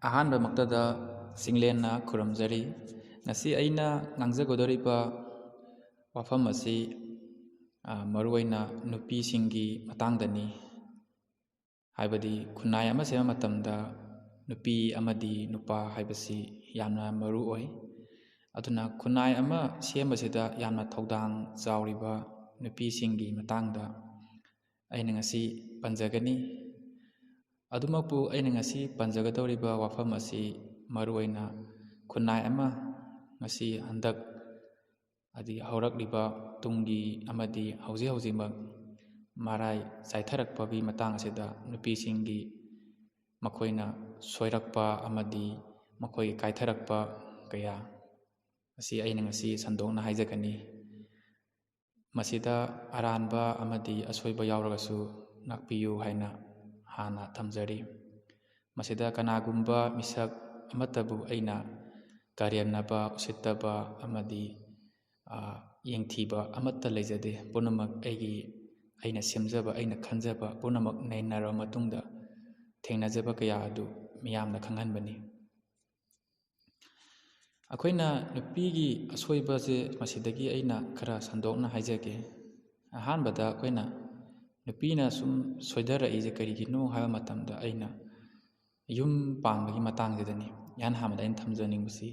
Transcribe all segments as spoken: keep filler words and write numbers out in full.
ꯑꯍꯥꯟꯕꯃꯛꯇꯗ ꯆꯤꯡꯂꯦꯟꯅ ꯈꯨꯔꯨꯝꯖꯔꯤ꯫ ꯉꯁꯤ ꯑꯩꯅ ꯉꯥꯡꯖꯒꯗꯧꯔꯤꯕ ꯋꯥꯐꯝ ꯑꯁꯤ, ꯑ, ꯃꯔꯨꯑꯣꯏꯅ ꯅꯨꯄꯤꯁꯤꯡꯒꯤ ꯃꯇꯥꯡꯗꯅꯤ꯫ ꯍꯥꯏꯕꯗꯤ ꯈꯨꯟꯅꯥꯏ ꯑꯃ ꯁꯦꯝꯕ ꯃꯇꯝꯗ ꯅꯨꯄꯤ ꯑꯃꯗꯤ ꯅꯨꯄꯥ ꯍꯥꯏꯕꯁꯤ ꯌꯥꯝꯅ ꯃꯔꯨ ꯑꯣꯏ꯫ ꯑꯗꯨꯅ ꯈꯨꯟꯅꯥꯏ ꯑꯃ ꯁꯦꯝꯕꯁꯤꯗ ꯌꯥꯝꯅ ꯊꯧꯗꯥꯡ ꯆꯥꯎꯔꯤꯕ ꯅꯨꯄꯤꯁꯤꯡꯒꯤ ꯃꯇꯥꯡꯗ ꯑꯩꯅ ꯉꯁꯤ ꯄꯟꯖꯒꯅꯤ꯫ ꯑꯗꯨꯃꯛꯄꯨ ꯑꯩꯅ ꯉꯁꯤ ꯄꯟꯖꯒꯗꯧꯔꯤꯕ ꯋꯥꯐꯝ ꯑꯁꯤ ꯃꯔꯨꯑꯣꯏꯅ ꯈꯨꯟꯅꯥꯏ ꯑꯃ ꯉꯁꯤ ꯍꯟꯗꯛ ꯍꯥꯏꯗꯤ ꯍꯧꯔꯛꯂꯤꯕ ꯇꯨꯡꯒꯤ ꯑꯃꯗꯤ ꯍꯧꯖꯤꯛ ꯍꯧꯖꯤꯛꯃꯛ ꯃꯔꯥꯏ ꯆꯥꯏꯊꯔꯛꯄꯒꯤ ꯃꯇꯥꯡ ꯑꯁꯤꯗ ꯅꯨꯄꯤꯁꯤꯡꯒꯤ ꯃꯈꯣꯏꯅ ꯁꯣꯏꯔꯛꯄ ꯑꯃꯗꯤ ꯃꯈꯣꯏꯒꯤ ꯀꯥꯏꯊꯔꯛꯄ ꯀꯌꯥ ꯑꯁꯤ ꯑꯩꯅ ꯉꯁꯤ ꯁꯟꯗꯣꯛꯅ ꯍꯥꯏꯖꯒꯅꯤ꯫ ꯃꯁꯤꯗ ꯑꯔꯥꯟꯕ ꯑꯃꯗꯤ ꯑꯁꯣꯏꯕ ꯌꯥꯎꯔꯒꯁꯨ ꯉꯥꯛꯄꯤꯌꯨ ꯍꯥꯏꯅ ꯍꯥꯟꯅ ꯊꯝꯖꯔꯤ꯫ ꯃꯁꯤꯗ ꯀꯅꯥꯒꯨꯝꯕ ꯃꯤꯁꯛ ꯑꯃꯠꯇꯕꯨ ꯑꯩꯅ ꯀꯔꯦꯝꯅꯕ, ꯎꯁꯤꯠꯇꯕ ꯑꯃꯗꯤ, ꯑ, ꯌꯦꯡꯊꯤꯕ ꯑꯃꯠꯇ ꯂꯩꯖꯗꯦ꯫ ꯄꯨꯝꯅꯃꯛ ꯑꯩꯒꯤ, ꯑꯩꯅ ꯁꯦꯝꯖꯕ, ꯑꯩꯅ ꯈꯟꯖꯕ ꯄꯨꯝꯅꯃꯛ ꯅꯩꯅꯔꯕ ꯃꯇꯨꯡꯗ ꯊꯦꯡꯅꯖꯕ ꯀꯌꯥ ꯑꯗꯨ ꯃꯤꯌꯥꯝꯅ ꯈꯪꯍꯟꯕꯅꯤ꯫ ꯑꯩꯈꯣꯏꯅ ꯅꯨꯄꯤꯒꯤ ꯑꯁꯣꯏꯕꯁꯦ ꯃꯁꯤꯗꯒꯤ ꯑꯩꯅ ꯈꯔ ꯁꯟꯗꯣꯛꯅ ꯍꯥꯏꯖꯒꯦ꯫ ꯑꯍꯥꯟꯕꯗ ꯑꯩꯈꯣꯏꯅ ꯅꯨꯄꯤꯅ ꯁꯨꯝ ꯁꯣꯏꯊꯔꯛꯏꯁꯦ ꯀꯔꯤꯒꯤꯅꯣ ꯍꯥꯏꯕ ꯃꯇꯝꯗ ꯑꯩꯅ ꯌꯨꯝ ꯄꯥꯟꯕꯒꯤ ꯃꯇꯥꯡꯁꯤꯗꯅꯤ꯫ ꯏꯍꯥꯟ ꯍꯥꯟꯕꯗ ꯑꯩꯅ ꯊꯝꯖꯅꯤꯡꯕꯁꯤ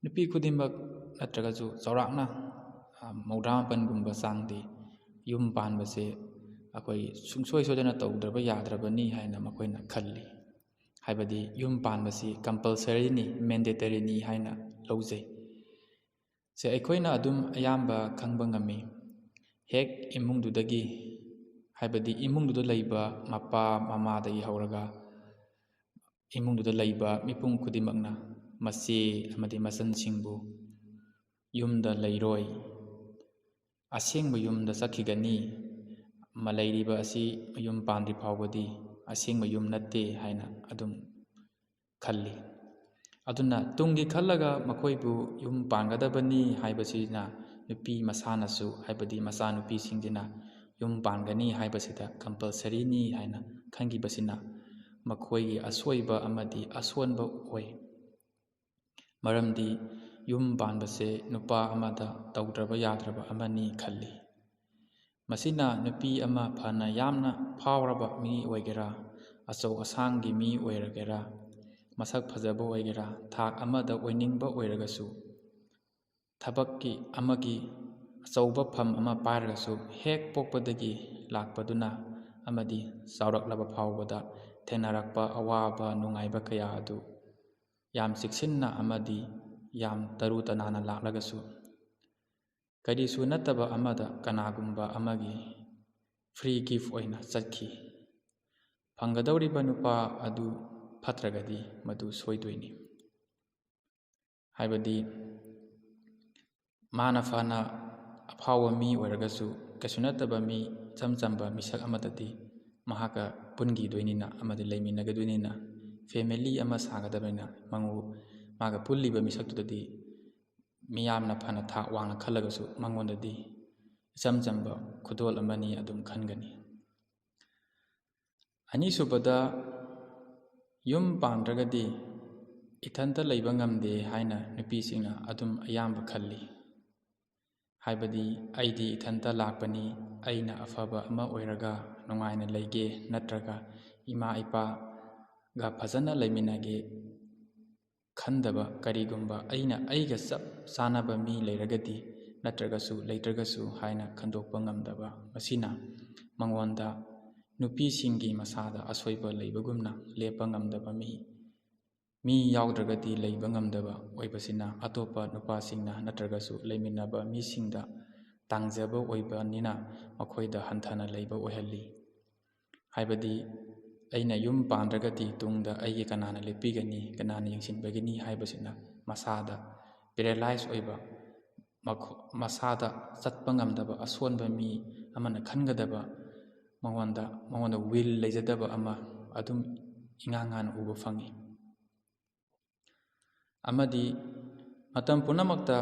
ꯅꯨꯄꯤ ꯈꯨꯗꯤꯡꯃꯛ ꯅꯠꯇ꯭ꯔꯒꯁꯨ ꯆꯥꯎꯔꯥꯛꯅ, ꯑ, ꯃꯧꯗ꯭ꯔꯥ ꯃꯥꯄꯟꯒꯨꯝꯕ ꯆꯥꯡꯗꯤ ꯌꯨꯝ ꯄꯥꯟꯕꯁꯦ ꯑꯩꯈꯣꯏ ꯁꯨꯡꯁꯣꯏ ꯁꯣꯏꯗꯅ ꯇꯧꯗ꯭ꯔꯕ ꯌꯥꯗ꯭ꯔꯕꯅꯤ ꯍꯥꯏꯅ ꯃꯈꯣꯏꯅ ꯈꯜꯂꯤ꯫ ꯍꯥꯏꯕꯗꯤ ꯌꯨꯝ ꯄꯥꯟꯕꯁꯤ compulsoryꯅꯤ, mandatoryꯅꯤ ꯍꯥꯏꯅ ꯂꯧꯖꯩ꯫ ꯁꯦ ꯑꯩꯈꯣꯏꯅ ꯑꯗꯨꯝ ꯑꯌꯥꯝꯕ ꯈꯪꯕ ꯉꯝꯃꯤ꯫ ꯍꯦꯛ ꯏꯃꯨꯡꯗꯨꯗꯒꯤ, ꯍꯥꯏꯕꯗꯤ ꯏꯃꯨꯡꯗꯨꯗ ꯂꯩꯕ ꯃꯄꯥ ꯃꯃꯥꯗꯒꯤ ꯍꯧꯔꯒ ꯏꯃꯨꯡꯗꯨꯗ ꯂꯩꯕ ꯃꯤꯄꯨꯝ ꯈꯨꯗꯤꯡꯃꯛꯅ ꯃꯆꯦ ꯑꯃꯗꯤ ꯃꯆꯟꯁꯤꯡꯕꯨ ꯌꯨꯝꯗ ꯂꯩꯔꯣꯏ, ꯑꯁꯦꯡꯕ ꯌꯨꯝꯗ ꯆꯠꯈꯤꯒꯅꯤ, ꯃ-, ꯂꯩꯔꯤꯕ ꯑꯁꯤ ꯃꯌꯨꯝ ꯄꯥꯟꯗ꯭ꯔꯤ ꯐꯥꯎꯕꯗꯤ ꯑꯁꯦꯡꯕ ꯌꯨꯝ ꯅꯠꯇꯦ ꯍꯥꯏꯅ ꯑꯗꯨꯝ ꯈꯜꯂꯤ꯫ ꯑꯗꯨꯅ ꯇꯨꯡꯒꯤ ꯈꯜꯂꯒ ꯃꯈꯣꯏꯕꯨ ꯌꯨꯝ ꯄꯥꯟꯒꯗꯕꯅꯤ ꯍꯥꯏꯕꯁꯤꯅ ꯅꯨꯄꯤ ꯃꯁꯥꯅꯁꯨ, ꯍꯥꯏꯕꯗꯤ ꯃꯆꯥꯅꯨꯄꯤꯁꯤꯡꯁꯤꯅ ꯌꯨꯝ ꯄꯥꯟꯒꯅꯤ ꯍꯥꯏꯕꯁꯤꯗ compulsoryꯅꯤ ꯍꯥꯏꯅ ꯈꯟꯈꯤꯕꯁꯤꯅ ꯃꯈꯣꯏꯒꯤ ꯑꯁꯣꯏꯕ ꯑꯃꯗꯤ ꯑꯁꯣꯟꯕ ꯑꯣꯏ꯫ ꯃꯔꯝꯗꯤ ꯌꯨꯝ ꯄꯥꯟꯕꯁꯦ ꯅꯨꯄꯥ ꯑꯃꯗ ꯇꯧꯗ꯭ꯔꯕ ꯌꯥꯗ꯭ꯔꯕ ꯑꯃꯅꯤ ꯈꯜꯂꯤ꯫ ꯃꯁꯤꯅ ꯅꯨꯄꯤ ꯑꯃ ꯐꯅ ꯌꯥꯝꯅ ꯐꯥꯎꯔꯕ ꯃꯤ ꯑꯣꯏꯒꯦꯔꯥ, ꯑꯆꯧ ꯑꯁꯥꯡꯒꯤ ꯃꯤ ꯑꯣꯏꯔꯒꯦꯔꯥ, ꯃꯁꯛ ꯐꯖꯕ ꯑꯣꯏꯒꯦꯔꯥ, ꯊꯥꯛ ꯑꯃꯗ ꯑꯣꯏꯅꯤꯡꯕ ꯑꯣꯏꯔꯒꯁꯨ, ꯊꯕꯛꯀꯤ ꯑꯃꯒꯤ ꯑꯆꯧꯕ ꯐꯝ ꯑꯃ ꯄꯥꯏꯔꯒꯁꯨ, ꯍꯦꯛ ꯄꯣꯛꯄꯗꯒꯤ ꯂꯥꯛꯄꯗꯨꯅ ꯑꯃꯗꯤ ꯆꯥꯎꯔꯛꯂꯕ ꯐꯥꯎꯕꯗ ꯊꯦꯡꯅꯔꯛꯄ ꯑꯋꯥꯕ ꯅꯨꯡꯉꯥꯏꯕ ꯀꯌꯥ ꯑꯗꯨ ꯌꯥꯝ ꯆꯦꯛꯁꯤꯟꯅ ꯑꯃꯗꯤ ꯌꯥꯝ ꯇꯔꯨ ꯇꯅꯥꯟꯅ ꯂꯥꯛꯂꯒꯁꯨ, ꯀꯔꯤꯁꯨ ꯅꯠꯇꯕ ꯑꯃꯗ ꯀꯅꯥꯒꯨꯝꯕ ꯑꯃꯒꯤ free gift ꯑꯣꯏꯅ ꯆꯠꯈꯤ꯫ ꯐꯪꯒꯗꯧꯔꯤꯕ ꯅꯨꯄꯥ ꯑꯗꯨ ꯐꯠꯇ꯭ꯔꯒꯗꯤ ꯃꯗꯨ ꯁꯣꯏꯗꯣꯏꯅꯤ꯫ ꯍꯥꯏꯕꯗꯤ ꯃꯥꯅ ꯐꯅ ꯑꯐꯥꯎꯕ ꯃꯤ ꯑꯣꯏꯔꯒꯁꯨ, ꯀꯩꯁꯨ ꯅꯠꯇꯕ ꯃꯤ, ꯏꯆꯝ ꯆꯝꯕ ꯃꯤꯁꯛ ꯑꯃꯗꯗꯤ ꯃꯍꯥꯛꯀ ꯄꯨꯟꯈꯤꯗꯣꯏꯅꯤꯅ ꯑꯃꯗꯤ ꯂꯩꯃꯤꯟꯅꯒꯗꯣꯏꯅꯤꯅ, family ꯑꯃ ꯁꯥꯒꯗꯕꯅꯤꯅ, ꯃꯉꯨ-, ꯃꯥꯒ ꯄꯨꯜꯂꯤꯕ ꯃꯤꯁꯛꯇꯨꯗꯗꯤ ꯃꯤꯌꯥꯝꯅ ꯐꯅ ꯊꯥꯛ ꯋꯥꯡꯅ ꯈꯜꯂꯒꯁꯨ ꯃꯉꯣꯟꯗꯗꯤ ꯏꯆꯝ ꯆꯝꯕ ꯈꯨꯗꯣꯜ ꯑꯃꯅꯤ ꯑꯗꯨꯝ ꯈꯟꯒꯅꯤ꯫ ꯑꯅꯤꯁꯨꯕꯗ, ꯌꯨꯝ ꯄꯥꯟꯗ꯭ꯔꯒꯗꯤ ꯏꯊꯟꯇ ꯂꯩꯕ ꯉꯝꯗꯦ ꯍꯥꯏꯅ ꯅꯨꯄꯤꯁꯤꯡꯅ ꯑꯗꯨꯝ ꯑꯌꯥꯝꯕ ꯈꯜꯂꯤ꯫ ꯍꯥꯏꯕꯗꯤ, "ꯑꯩꯗꯤ ꯏꯊꯟꯇ ꯂꯥꯛꯄꯅꯤ, ꯑꯩꯅ ꯑꯐꯕ ꯑꯃ ꯑꯣꯏꯔꯒ ꯅꯨꯡꯉꯥꯏꯅ ꯂꯩꯒꯦ, ꯅꯠꯇ꯭ꯔꯒ ꯏꯃꯥ ꯏꯄꯥꯒ ꯐꯖꯅ ꯂꯩꯃꯤꯟꯅꯒꯦ" ꯈꯟꯗꯕ, ꯀꯔꯤꯒꯨꯝꯕ ꯑꯩꯅ ꯑꯩꯒ ꯆꯞ ꯆꯥꯅꯕ ꯃꯤ ꯂꯩꯔꯒꯗꯤ, ꯅꯠꯇ꯭ꯔꯒꯁꯨ ꯂꯩꯇ꯭ꯔꯒꯁꯨ ꯍꯥꯏꯅ ꯈꯟꯗꯣꯛꯄ ꯉꯝꯗꯕ, ꯃꯁꯤꯅ ꯃꯉꯣꯟꯗ ꯅꯨꯄꯤꯁꯤꯡꯒꯤ ꯃꯁꯥꯗ ꯑꯁꯣꯏꯕ ꯂꯩꯕꯒꯨꯝꯅ ꯂꯦꯞꯄ ꯉꯝꯗꯕ ꯃꯤ, ꯃꯤ ꯌꯥꯎꯗ꯭ꯔꯒꯗꯤ ꯂꯩꯕ ꯉꯝꯗꯕ ꯑꯣꯏꯕꯁꯤꯅ ꯑꯇꯣꯞꯄ ꯅꯨꯄꯥꯁꯤꯡꯅ ꯅꯠꯇ꯭ꯔꯒꯁꯨ ꯂꯩꯃꯤꯟꯅꯕ ꯃꯤꯁꯤꯡꯗ ꯇꯥꯡꯖꯕ ꯑꯣꯏꯕꯅꯤꯅ ꯃꯈꯣꯏꯗ ꯍꯟꯊꯅ ꯂꯩꯕ ꯑꯣꯏꯍꯜꯂꯤ꯫ ꯍꯥꯏꯕꯗꯤ, "ꯑꯩꯅ ꯌꯨꯝ ꯄꯥꯟꯗ꯭ꯔꯒꯗꯤ ꯇꯨꯡꯗ ꯑꯩꯒꯤ ꯀꯅꯥꯅ ꯂꯦꯞꯄꯤꯒꯅꯤ, ꯀꯅꯥꯅ ꯌꯦꯡꯁꯤꯟꯕꯤꯒꯅꯤ?" ꯍꯥꯏꯕꯁꯤꯅ ꯃꯁꯥꯗ paralyze ꯑꯣꯏꯕ, ꯃꯈꯣ-, ꯃꯁꯥꯗ ꯆꯠꯄ ꯉꯝꯗꯕ ꯑꯁꯣꯟꯕ ꯃꯤ ꯑꯃꯅ ꯈꯟꯒꯗꯕ, ꯃꯉꯣꯟꯗ, ꯃꯉꯣꯟꯗ will ꯂꯩꯖꯗꯕ ꯑꯃ ꯑꯗꯨꯝ ꯏꯉꯥꯡ ꯉꯥꯟꯅ ꯎꯕ ꯐꯪꯉꯤ꯫ ꯑꯃꯗꯤ ꯃꯇꯝ ꯄꯨꯝꯅꯃꯛꯇ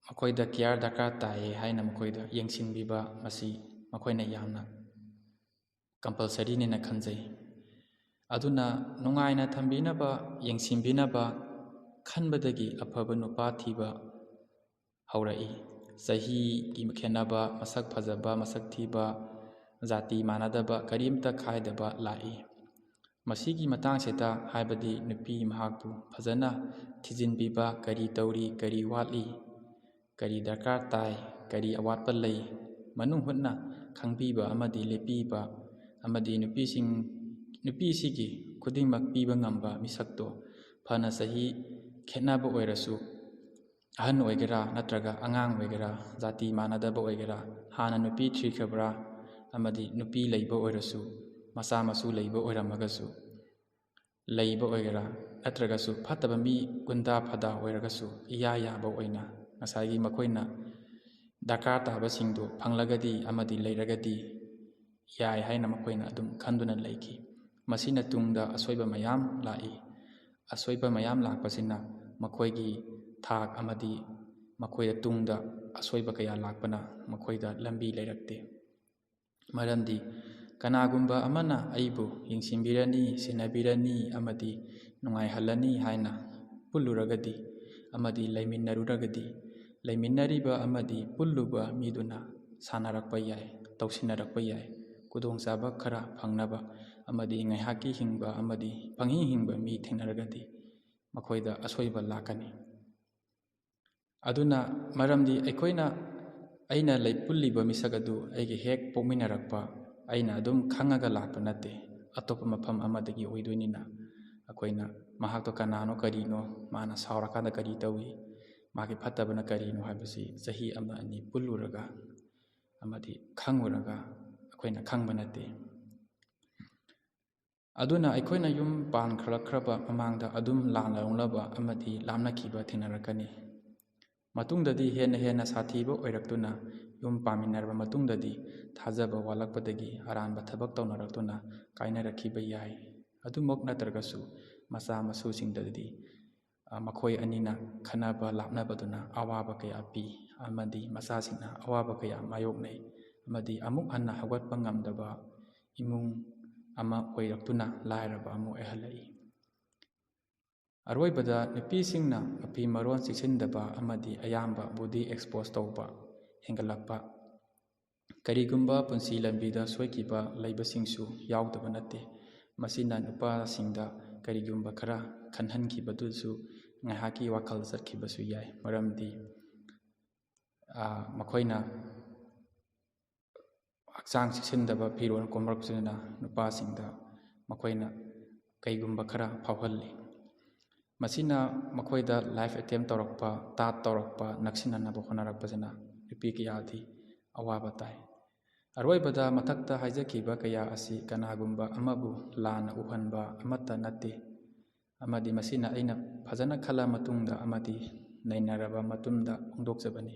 ꯃꯈꯣꯏꯗ care ꯗꯔꯀꯥꯔ ꯇꯥꯏ ꯍꯥꯏꯅ ꯃꯈꯣꯏꯗ ꯌꯦꯡꯁꯤꯟꯕꯤꯕ, ꯃꯁꯤ ꯃꯈꯣꯏꯅ ꯌꯥꯝꯅ compulsory ꯅꯦꯅ ꯈꯟꯖꯩ꯫ ꯑꯗꯨꯅ ꯅꯨꯡꯉꯥꯏꯅ ꯊꯝꯕꯤꯅꯕ, ꯌꯦꯡꯁꯤꯟꯕꯤꯅꯕ ꯈꯟꯕꯗꯒꯤ ꯑꯐꯕ ꯅꯨꯄꯥ ꯊꯤꯕ ꯍꯧꯔꯛꯏ꯫ ꯆꯍꯤꯒꯤ ꯈꯦꯠꯅꯕ, ꯃꯁꯛ ꯐꯖꯕ, ꯃꯁꯛ ꯊꯤꯕ, ꯖꯥꯇꯤ ꯃꯥꯟꯅꯗꯕ, ꯀꯔꯤꯝꯇ ꯈꯥꯏꯗꯕ ꯂꯥꯛꯏ꯫ ꯃꯁꯤꯒꯤ ꯃꯇꯥꯡꯁꯤꯗ ꯍꯥꯏꯕꯗꯤ ꯅꯨꯄꯤ ꯃꯍꯥꯛꯄꯨ ꯐꯖꯅ ꯊꯤꯖꯤꯟꯕꯤꯕ, ꯀꯔꯤ ꯇꯧꯔꯤ, ꯀꯔꯤ ꯋꯥꯠꯂꯤ, ꯀꯔꯤ ꯗꯔꯀꯥꯔ ꯇꯥꯏ, ꯀꯔꯤ ꯑꯋꯥꯠꯄ ꯂꯩ, ꯃꯅꯨꯡ ꯍꯨꯠꯅ ꯈꯪꯕꯤꯕ ꯑꯃꯗꯤ ꯂꯦꯞꯄꯤꯕ ꯑꯃꯗꯤ ꯅꯨꯄꯤꯁꯤꯡ, ꯅꯨꯄꯤꯁꯤꯒꯤ ꯈꯨꯗꯤꯡꯃꯛ ꯄꯤꯕ ꯉꯝꯕ ꯃꯤꯁꯛꯇꯣ ꯐꯅ ꯆꯍꯤ ꯈꯦꯠꯅꯕ ꯑꯣꯏꯔꯁꯨ, ꯑꯍꯟ ꯑꯣꯏꯒꯦꯔꯥ ꯅꯠꯇ꯭ꯔꯒ ꯑꯉꯥꯡ ꯑꯣꯏꯒꯦꯔꯥ, ꯖꯥꯇꯤ ꯃꯥꯟꯅꯗꯕ ꯑꯣꯏꯒꯦꯔꯥ, ꯍꯥꯟꯅ ꯅꯨꯄꯤ ꯊꯤꯈ꯭ꯔꯕ꯭ꯔꯥ ꯑꯃꯗꯤ ꯅꯨꯄꯤ ꯂꯩꯕ ꯑꯣꯏꯔꯁꯨ, ꯃꯆꯥ ꯃꯁꯨ ꯂꯩꯕ ꯑꯣꯏꯔꯝꯃꯒꯁꯨ, ꯂꯩꯕ ꯑꯣꯏꯒꯦꯔꯥ ꯅꯠꯇ꯭ꯔꯒꯁꯨ ꯐꯠꯇꯕ ꯃꯤ, ꯒꯨꯟꯗꯥ ꯐꯗꯥ ꯑꯣꯏꯔꯒꯁꯨ ꯏꯌꯥ ꯌꯥꯕ ꯑꯣꯏꯅ ꯉꯁꯥꯏꯒꯤ ꯃꯈꯣꯏꯅ ꯗꯔꯀꯥꯔ ꯇꯥꯕꯁꯤꯡꯗꯨ ꯐꯪꯂꯒꯗꯤ ꯑꯃꯗꯤ ꯂꯩꯔꯒꯗꯤ ꯌꯥꯏ ꯍꯥꯏꯅ ꯃꯈꯣꯏꯅ ꯑꯗꯨꯝ ꯈꯟꯗꯨꯅ ꯂꯩꯈꯤ꯫ ꯃꯁꯤꯅ ꯇꯨꯡꯗ ꯑꯁꯣꯏꯕ ꯃꯌꯥꯝ ꯂꯥꯛꯏ꯫ ꯑꯁꯣꯏꯕ ꯃꯌꯥꯝ ꯂꯥꯛꯄꯁꯤꯅ ꯃꯈꯣꯏꯒꯤ ꯊꯥꯛ ꯑꯃꯗꯤ ꯃꯈꯣꯏꯗ ꯇꯨꯡꯗ ꯑꯁꯣꯏꯕ ꯀꯌꯥ ꯂꯥꯛꯄꯅ ꯃꯈꯣꯏꯗ ꯂꯝꯕꯤ ꯂꯩꯔꯛꯇꯦ꯫ ꯃꯔꯝꯗꯤ ꯀꯅꯥꯒꯨꯝꯕ ꯑꯃꯅ ꯑꯩꯕꯨ ꯌꯦꯡꯁꯤꯟꯕꯤꯔꯅꯤ, ꯁꯦꯟꯅꯕꯤꯔꯅꯤ ꯑꯃꯗꯤ ꯅꯨꯡꯉꯥꯏꯍꯜꯂꯅꯤ ꯍꯥꯏꯅ ꯄꯨꯜꯂꯨꯔꯒꯗꯤ ꯑꯃꯗꯤ ꯂꯩꯃꯤꯟꯅꯔꯨꯔꯒꯗꯤ, ꯂꯩꯃꯤꯟꯅꯔꯤꯕ ꯑꯃꯗꯤ ꯄꯨꯜꯂꯨꯕ ꯃꯤꯗꯨꯅ ꯁꯥꯟꯅꯔꯛꯄ ꯌꯥꯏ, ꯇꯧꯁꯤꯟꯅꯔꯛꯄ ꯌꯥꯏ, ꯈꯨꯗꯣꯡꯆꯥꯕ ꯈꯔ ꯐꯪꯅꯕ ꯑꯃꯗꯤ ꯉꯥꯏꯍꯥꯛꯀꯤ ꯍꯤꯡꯕ ꯑꯃꯗꯤ ꯄꯪꯍꯤꯡ ꯍꯤꯡꯕ ꯃꯤ ꯊꯦꯡꯅꯔꯒꯗꯤ ꯃꯈꯣꯏꯗ ꯑꯁꯣꯏꯕ ꯂꯥꯛꯀꯅꯤ꯫ ꯑꯗꯨꯅ ꯃꯔꯝꯗꯤ ꯑꯩꯈꯣꯏꯅ, ꯑꯩꯅ ꯂꯩ ꯄꯨꯜꯂꯤꯕ ꯃꯤꯁꯛ ꯑꯗꯨ ꯑꯩꯒꯤ ꯍꯦꯛ ꯄꯣꯛꯃꯤꯟꯅꯔꯛꯄ, ꯑꯩꯅ ꯑꯗꯨꯝ ꯈꯪꯉꯒ ꯂꯥꯛꯄ ꯅꯠꯇꯦ, ꯑꯇꯣꯞꯄ ꯃꯐꯝ ꯑꯃꯗꯒꯤ ꯑꯣꯏꯗꯣꯏꯅꯤꯅ꯫ ꯑꯩꯈꯣꯏꯅ ꯃꯍꯥꯛꯇꯣ ꯀꯅꯥꯅꯣ, ꯀꯔꯤꯅꯣ, ꯃꯥꯅ ꯁꯥꯎꯔꯀꯥꯟꯗ ꯀꯔꯤ ꯇꯧꯏ, ꯃꯥꯒꯤ ꯐꯠꯇꯕꯅ ꯀꯔꯤꯅꯣ ꯍꯥꯏꯕꯁꯤ ꯆꯍꯤ ꯑꯃ ꯑꯅꯤ ꯄꯨꯜꯂꯨꯔꯒ ꯑꯃꯗꯤ ꯈꯪꯉꯨꯔꯒ ꯑꯩꯈꯣꯏꯅ ꯈꯪꯕ ꯅꯠꯇꯦ꯫ ꯑꯗꯨꯅ ꯑꯩꯈꯣꯏꯅ ꯌꯨꯝ ꯄꯥꯟꯈꯠꯂꯛꯈ꯭ꯔꯕ ꯃꯃꯥꯡꯗ ꯑꯗꯨꯝ ꯂꯥꯟꯅ ꯂꯧꯅꯕ ꯑꯃꯗꯤ ꯂꯥꯞꯅꯈꯤꯕ ꯊꯦꯡꯅꯔꯛꯀꯅꯤ꯫ ꯃꯇꯨꯡꯗꯗꯤ ꯍꯦꯟꯅ ꯍꯦꯟꯅ ꯁꯥꯊꯤꯕ ꯑꯣꯏꯔꯛꯇꯨꯅ ꯌꯨꯝ ꯄꯥꯟꯃꯤꯟꯅꯔꯕ ꯃꯇꯨꯡꯗꯗꯤ ꯊꯥꯖꯕ ꯋꯥꯠꯂꯛꯄꯗꯒꯤ ꯑꯔꯥꯟꯕ ꯊꯕꯛ ꯇꯧꯅꯔꯛꯇꯨꯅ ꯀꯥꯏꯅꯔꯛꯈꯤꯕ ꯌꯥꯏ꯫ ꯑꯗꯨꯃꯛ ꯅꯠꯇ꯭ꯔꯒꯁꯨ ꯃꯆꯥ ꯃꯁꯨꯁꯤꯡꯗꯗꯤ, ꯑ, ꯃꯈꯣꯏ ꯑꯅꯤꯅ ꯈꯟꯅꯕ ꯂꯥꯞꯅꯕꯗꯨꯅ ꯑꯋꯥꯕ ꯀꯌꯥ ꯄꯤ ꯑꯃꯗꯤ ꯃꯆꯥꯁꯤꯡꯅ ꯑꯋꯥꯕ ꯀꯌꯥ ꯃꯥꯌꯣꯛꯅꯩ ꯑꯃꯗꯤ ꯑꯃꯨꯛ ꯍꯟꯅ ꯍꯧꯒꯠꯄ ꯉꯝꯗꯕ ꯏꯃꯨꯡ ꯑꯃ ꯑꯣꯏꯔꯛꯇꯨꯅ ꯂꯥꯏꯔꯕ ꯑꯃ ꯑꯣꯏꯍꯜꯂꯛꯏ꯫ ꯑꯔꯣꯏꯕꯗ, ꯅꯨꯄꯤꯁꯤꯡꯅ ꯃꯐꯤ ꯃꯔꯣꯟ ꯆꯦꯛꯁꯤꯟꯗꯕ ꯑꯃꯗꯤ ꯑꯌꯥꯝꯕ body expose ꯇꯧꯕ ꯍꯦꯟꯒꯠꯂꯛꯄ, ꯀꯔꯤꯒꯨꯝꯕ ꯄꯨꯟꯁꯤ ꯂꯝꯕꯤꯗ ꯁꯣꯏꯈꯤꯕ ꯂꯩꯕꯁꯤꯡꯁꯨ ꯌꯥꯎꯗꯕ ꯅꯠꯇꯦ꯫ ꯃꯁꯤꯅ ꯅꯨꯄꯥꯁꯤꯡꯗ ꯀꯔꯤꯒꯨꯝꯕ ꯈꯔ ꯈꯟꯍꯟꯈꯤꯕꯗꯨꯁꯨ ꯉꯥꯏꯍꯥꯛꯀꯤ ꯋꯥꯈꯜ ꯆꯠꯈꯤꯕꯁꯨ ꯌꯥꯏ, ꯃꯔꯝꯗꯤ, ꯑ, ꯃꯈꯣꯏꯅ ꯍꯛꯆꯥꯡ ꯆꯦꯛꯁꯤꯟꯗꯕ ꯐꯤꯔꯣꯜ ꯀꯣꯝꯂꯛꯄꯁꯤꯅ ꯅꯨꯄꯥꯁꯤꯡꯗ ꯃꯈꯣꯏꯅ ꯀꯩꯒꯨꯝꯕ ꯈꯔ ꯐꯥꯎꯍꯜꯂꯤ꯫ ꯃꯁꯤꯅ ꯃꯈꯣꯏꯗ life attempt ꯇꯧꯔꯛꯄ, ꯇꯥꯠ ꯇꯧꯔꯛꯄ, ꯅꯛꯁꯤꯟꯅꯅꯕ ꯍꯣꯠꯅꯔꯛꯄꯁꯤꯅ ꯅꯨꯄꯤ ꯀꯌꯥꯗꯤ ꯑꯋꯥꯕ ꯇꯥꯏ꯫ ꯑꯔꯣꯏꯕꯗ, ꯃꯊꯛꯇ ꯍꯥꯏꯖꯈꯤꯕ ꯀꯌꯥ ꯑꯁꯤ ꯀꯅꯥꯒꯨꯝꯕ ꯑꯃꯕꯨ ꯂꯥꯟꯅ ꯎꯍꯟꯕ ꯑꯃꯠꯇ ꯅꯠꯇꯦ, ꯑꯃꯗꯤ ꯃꯁꯤꯅ ꯑꯩꯅ ꯐꯖꯅ ꯈꯜꯂ ꯃꯇꯨꯡꯗ ꯑꯃꯗꯤ ꯅꯩꯅꯔꯕ ꯃꯇꯨꯡꯗ ꯐꯣꯡꯗꯣꯛꯆꯕꯅꯤ꯫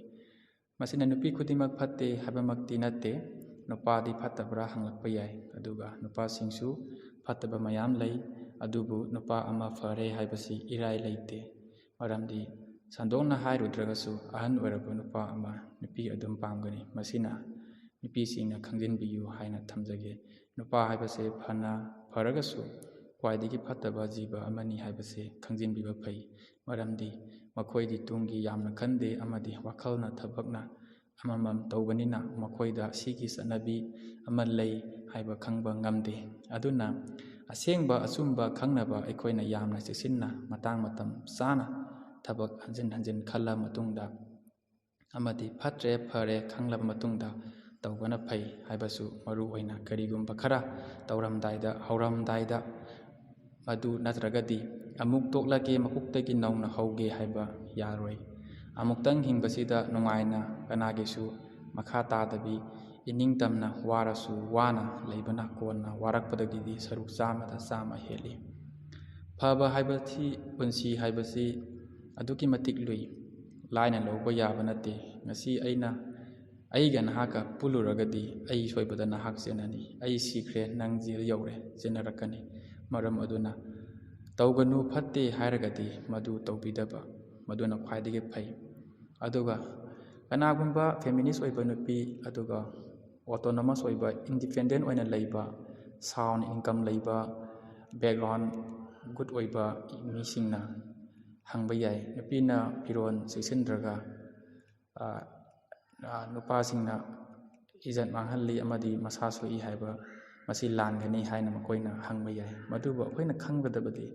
ꯃꯁꯤꯅ ꯅꯨꯄꯤ ꯈꯨꯗꯤꯡꯃꯛ ꯐꯠꯇꯦ ꯍꯥꯏꯕꯃꯛꯇꯤ ꯅꯠꯇꯦ꯫ ꯅꯨꯄꯥꯗꯤ ꯐꯠꯇꯕ꯭ꯔꯥ ꯍꯪꯂꯛꯄ ꯌꯥꯏ, ꯑꯗꯨꯒ ꯅꯨꯄꯥꯁꯤꯡꯁꯨ ꯐꯠꯇꯕ ꯃꯌꯥꯝ ꯂꯩ꯫ ꯑꯗꯨꯕꯨ ꯅꯨꯄꯥ ꯑꯃ ꯐꯔꯦ ꯍꯥꯏꯕꯁꯤ ꯏꯔꯥꯏ ꯂꯩꯇꯦ, ꯃꯔꯝꯗꯤ ꯁꯟꯗꯣꯛꯅ ꯍꯥꯏꯔꯨꯗ꯭ꯔꯒꯁꯨ ꯑꯍꯟ ꯑꯣꯏꯔꯕ ꯅꯨꯄꯥ ꯑꯃ ꯅꯨꯄꯤ ꯑꯗꯨꯝ ꯄꯥꯝꯒꯅꯤ꯫ ꯃꯁꯤꯅ ꯅꯨꯄꯤꯁꯤꯡꯅ ꯈꯪꯖꯤꯟꯕꯤꯌꯨ ꯍꯥꯏꯅ ꯊꯝꯖꯒꯦ꯫ ꯅꯨꯄꯥ ꯍꯥꯏꯕꯁꯦ ꯐꯅ ꯐꯔꯒꯁꯨ ꯈ꯭ꯋꯥꯏꯗꯒꯤ ꯐꯠꯇꯕ ꯖꯤꯕ ꯑꯃꯅꯤ ꯍꯥꯏꯕꯁꯦ ꯈꯪꯖꯤꯟꯕꯤꯕ ꯐꯩ, ꯃꯔꯝꯗꯤ ꯃꯈꯣꯏꯗꯤ ꯇꯨꯡꯒꯤ ꯌꯥꯝꯅ ꯈꯟꯗꯦ ꯑꯃꯗꯤ ꯋꯥꯈꯜꯅ ꯊꯕꯛꯅ ꯑꯃꯃꯝ ꯇꯧꯕꯅꯤꯅ ꯃꯈꯣꯏꯗ ꯁꯤꯒꯤ ꯆꯠꯅꯕꯤ ꯑꯃ ꯂꯩ ꯍꯥꯏꯕ ꯈꯪꯕ ꯉꯝꯗꯦ꯫ ꯑꯗꯨꯅ ꯑꯁꯦꯡꯕ ꯑꯆꯨꯝꯕ ꯈꯪꯅꯕ ꯑꯩꯈꯣꯏꯅ ꯌꯥꯝꯅ ꯆꯦꯛꯁꯤꯟꯅ ꯃꯇꯥꯡ ꯃꯇꯝ ꯆꯥꯅ ꯊꯕꯛ ꯍꯟꯖꯤꯟ ꯍꯟꯖꯤꯟ ꯈꯜꯂ ꯃꯇꯨꯡꯗ ꯑꯃꯗꯤ ꯐꯠꯇ꯭ꯔꯦ ꯐꯔꯦ ꯈꯪꯂꯕ ꯃꯇꯨꯡꯗ ꯇꯧꯕꯅ ꯐꯩ ꯍꯥꯏꯕꯁꯨ ꯃꯔꯨ ꯑꯣꯏꯅ ꯀꯔꯤꯒꯨꯝꯕ ꯈꯔ ꯇꯧꯔꯝꯗꯥꯏꯗ, ꯍꯧꯔꯝꯗꯥꯏꯗ ꯃꯗꯨ ꯅꯠꯇ꯭ꯔꯒꯗꯤ ꯑꯃꯨꯛ ꯇꯣꯛꯂꯒꯦ, ꯃꯀꯣꯛꯇꯒꯤ ꯅꯧꯅ ꯍꯧꯒꯦ ꯍꯥꯏꯕ ꯌꯥꯔꯣꯏ꯫ ꯑꯃꯨꯛꯇꯪ ꯍꯤꯡꯕꯁꯤꯗ ꯅꯨꯡꯉꯥꯏꯅ ꯀꯅꯥꯒꯤꯁꯨ ꯃꯈꯥ ꯇꯥꯗꯕꯤ ꯏꯅꯤꯡꯇꯝꯅ ꯋꯥꯔꯁꯨ ꯋꯥꯅ ꯂꯩꯕꯅ ꯀꯣꯟꯅ ꯋꯥꯔꯛꯄꯗꯒꯤꯗꯤ ꯁꯔꯨꯛ ꯆꯥꯝꯃꯗ ꯆꯥꯝꯃ ꯍꯦꯜꯂꯤ꯫ ꯐꯕ ꯍꯥꯏꯕꯁꯤ, ꯄꯨꯟꯁꯤ ꯍꯥꯏꯕꯁꯤ ꯑꯗꯨꯛꯀꯤ ꯃꯇꯤꯛ ꯂꯨꯏ, ꯂꯥꯏꯅ ꯂꯧꯕ ꯌꯥꯕ ꯅꯠꯇꯦ꯫ ꯉꯁꯤ ꯑꯩꯅ, ꯑꯩꯒ ꯅꯍꯥꯛꯀ ꯄꯨꯜꯂꯨꯔꯒꯗꯤ ꯑꯩ ꯁꯣꯏꯕꯗ ꯅꯍꯥꯛ ꯆꯦꯟꯅꯅꯤ, ꯑꯩ ꯁꯤꯈ꯭ꯔꯦ ꯅꯪ ꯖꯦꯜ ꯌꯧꯔꯦ ꯆꯦꯟꯅꯔꯛꯀꯅꯤ꯫ ꯃꯔꯝ ꯑꯗꯨꯅ ꯇꯧꯒꯅꯨ, ꯐꯠꯇꯦ ꯍꯥꯏꯔꯒꯗꯤ ꯃꯗꯨ ꯇꯧꯕꯤꯗꯕ, ꯃꯗꯨꯅ ꯈ꯭ꯋꯥꯏꯗꯒꯤ ꯐꯩ꯫ ꯑꯗꯨꯒ ꯀꯅꯥꯒꯨꯝꯕ feminist ꯑꯣꯏꯕ ꯅꯨꯄꯤ, ꯑꯗꯨꯒ autonomous ꯑꯣꯏꯕ, independent ꯑꯣꯏꯅ ꯂꯩꯕ, sound income ꯂꯩꯕ, background good ꯑꯣꯏꯕ ꯃꯤꯁꯤꯡꯅ ꯍꯪꯕ ꯌꯥꯏ꯫ ꯅꯨꯄꯤꯅ ꯐꯤꯔꯣꯜ ꯆꯦꯛꯁꯤꯟꯗ꯭ꯔꯒ, ꯑ, ꯑ, ꯅꯨꯄꯥꯁꯤꯡꯅ ꯏꯖꯠ ꯃꯥꯡꯍꯜꯂꯤ ꯑꯃꯗꯤ ꯃꯁꯥ ꯁꯣꯛꯏ ꯍꯥꯏꯕ, ꯃꯁꯤ ꯂꯥꯟꯒꯅꯤ ꯍꯥꯏꯅ ꯃꯈꯣꯏꯅ ꯍꯪꯕ ꯌꯥꯏ꯫ ꯃꯗꯨꯕꯨ ꯑꯩꯈꯣꯏꯅ ꯈꯪꯒꯗꯕꯗꯤ,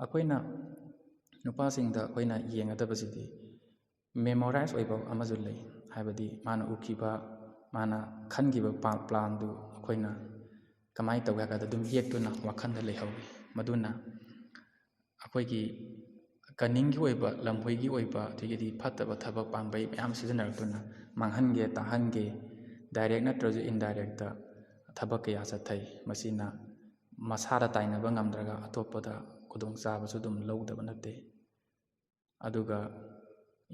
ꯑꯩꯈꯣꯏꯅ ꯅꯨꯄꯥꯁꯤꯡꯗ ꯑꯩꯈꯣꯏꯅ ꯌꯦꯡꯒꯗꯕꯁꯤꯗꯤ memorize ꯑꯣꯏꯕ ꯑꯃꯁꯨ ꯂꯩ꯫ ꯍꯥꯏꯕꯗꯤ ꯃꯥꯅ ꯎꯈꯤꯕ, ꯃꯥꯅ ꯈꯟꯈꯤꯕ ꯄꯥ-, plan ꯗꯨ ꯑꯩꯈꯣꯏꯅ ꯀꯃꯥꯏꯅ ꯇꯧꯒꯦ ꯍꯥꯏ ꯀꯥꯟꯗ ꯑꯗꯨꯝ ꯌꯦꯛꯇꯨꯅ ꯋꯥꯈꯜꯗ ꯂꯩꯍꯧꯏ꯫ ꯃꯗꯨꯅ ꯑꯩꯈꯣꯏꯒꯤ cunning ꯒꯤ ꯑꯣꯏꯕ, ꯂꯝꯍꯨꯏꯒꯤ ꯑꯣꯏꯕ, ꯑꯗꯒꯤꯗꯤ ꯐꯠꯇꯕ ꯊꯕꯛ ꯄꯥꯝꯕꯩ ꯃꯌꯥꯝ ꯁꯤꯖꯤꯟꯅꯔꯛꯇꯨꯅ ꯃꯥꯡꯍꯟꯒꯦ, ꯇꯥꯍꯟꯒꯦ, direct ꯅꯠꯇ꯭ꯔꯁꯨ indirect ꯊꯕꯛ ꯀꯌꯥ ꯆꯠꯊꯩ꯫ ꯃꯁꯤꯅ ꯃꯁꯥꯗ ꯇꯥꯏꯅꯕ ꯉꯝꯗ꯭ꯔꯒ ꯑꯇꯣꯞꯄꯗ ꯈꯨꯗꯣꯡꯆꯥꯕꯁꯨ ꯑꯗꯨꯝ ꯂꯧꯗꯕ ꯅꯠꯇꯦ꯫ ꯑꯗꯨꯒ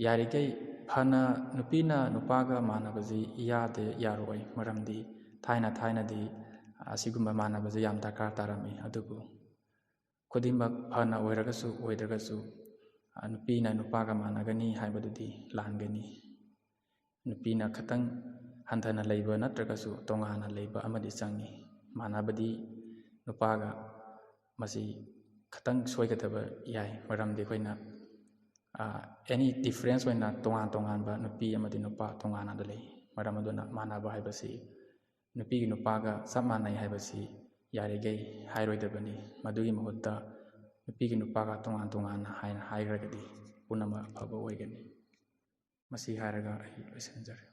ꯌꯥꯔꯤꯈꯩ ꯐꯅ ꯅꯨꯄꯤꯅ ꯅꯨꯄꯥꯒ ꯃꯥꯟꯅꯕꯁꯤ ꯌꯥꯗꯦ, ꯌꯥꯔꯣꯏ꯫ ꯃꯔꯝꯗꯤ ꯊꯥꯏꯅ ꯊꯥꯏꯅꯗꯤ ꯑꯁꯤꯒꯨꯝꯕ ꯃꯥꯟꯅꯕꯁꯦ ꯌꯥꯝ ꯗꯔꯀꯥꯔ ꯇꯥꯔꯝꯃꯤ꯫ ꯑꯗꯨꯕꯨ ꯈꯨꯗꯤꯡꯃꯛ ꯐꯅ ꯑꯣꯏꯔꯒꯁꯨ ꯑꯣꯏꯗ꯭ꯔꯒꯁꯨ, ꯑ, ꯅꯨꯄꯤꯅ ꯅꯨꯄꯥꯒ ꯃꯥꯟꯅꯒꯅꯤ ꯍꯥꯏꯕꯗꯨꯗꯤ ꯂꯥꯟꯒꯅꯤ꯫ ꯅꯨꯄꯤꯅ ꯈꯇꯪ ꯍꯟꯊꯅ ꯂꯩꯕ ꯅꯠꯇ꯭ꯔꯒꯁꯨ ꯇꯣꯉꯥꯟꯅ ꯂꯩꯕ ꯑꯃꯗꯤ ꯆꯪꯉꯤ꯫ ꯃꯥꯟꯅꯕꯗꯤ ꯅꯨꯄꯥꯒ ꯃꯁꯤ ꯈꯇꯪ ꯁꯣꯏꯒꯗꯕ ꯌꯥꯏ, ꯃꯔꯝꯗꯤ ꯑꯩꯈꯣꯏꯅ, ꯑ, any difference ꯑꯣꯏꯅ ꯇꯣꯉꯥꯟ ꯇꯣꯉꯥꯟꯕ ꯅꯨꯄꯤ ꯑꯃꯗꯤ ꯅꯨꯄꯥ ꯇꯣꯉꯥꯟꯅ ꯂꯩ꯫ ꯃꯔꯝ ꯑꯗꯨꯅ ꯃꯥꯟꯅꯕ ꯍꯥꯏꯕꯁꯤ ꯅꯨꯄꯤꯒꯤ ꯅꯨꯄꯥꯒ ꯆꯞ ꯃꯥꯟꯅꯩ ꯍꯥꯏꯕꯁꯤ ꯌꯥꯔꯤꯈꯩ ꯍꯥꯏꯔꯣꯏꯗꯕꯅꯤ꯫ ꯃꯗꯨꯒꯤ ꯃꯍꯨꯠꯇ ꯅꯨꯄꯤꯒꯤ ꯅꯨꯄꯥꯒ ꯇꯣꯉꯥꯟ ꯇꯣꯉꯥꯟꯅ ꯍꯥꯏꯅ ꯍꯥꯏꯈ꯭ꯔꯒꯗꯤ ꯄꯨꯝꯅꯃꯛ ꯑꯐꯕ ꯑꯣꯏꯒꯅꯤ꯫ ꯃꯁꯤ ꯍꯥꯏꯔꯒ ꯑꯩ ꯂꯣꯏꯁꯤꯟꯖꯔꯦ꯫